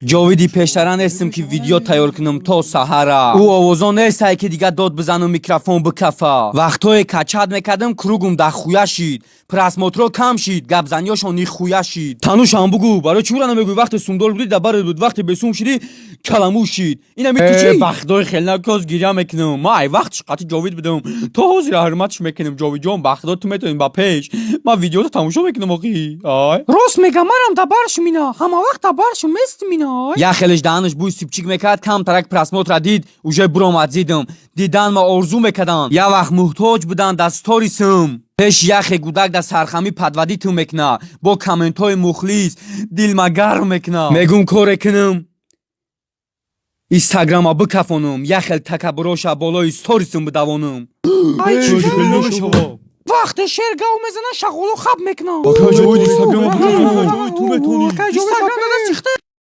Ҷовиди пештара нестам, ки видео тайёр кунам то саҳара. Ӯ овозон нестай, ки дига дод бизанам, микрофон бикафа. Вақтҳое качать мекардам, кругум дахуя шид, просмотро кам шид, гапзаниёшон нихуя шид. Танушам бугӯ, барои чӣ ура намегӯй? Вақте сумдор будӣ, дар барет буд, вақте бесум шидӣ, каламуш шид. Инами ту чӣ? Бахдои хелна коз гиря мекунам. Ма ай вақтш қати Ҷовид будам, то ҳозира ҳурматш мекунам. Ҷовидҷон, бахдо, ту метавонӣ ба пеш. Ман видеото тамошо мекунам охи. Ай. Рост мега, марам да баршум ина, ҳама вақт да баршум местим ина. Як хелеш даҳанаш бӯи сипчик мекард, камтарак просмотра дид, уже буромад зидам. Дидан ма орзу мекарданд, як вақт муҳтоҷ буданд дар сторисм. Пеш яхе гудак дар сархамӣ подводиту мекуна, бо комментҳои мухлис дилма гарм мекуна. Мегум, коре кунам, Инстаграма бикафонам, як хел такаббуроша болои сторисм бидавонам. Ай, чӣ? Вақте шер гав мезана, шағоло хаб мекунанд. Акай Ҷовид, Инстаграма бикафон, ту метавонӣ. Инстаграм дада сихта.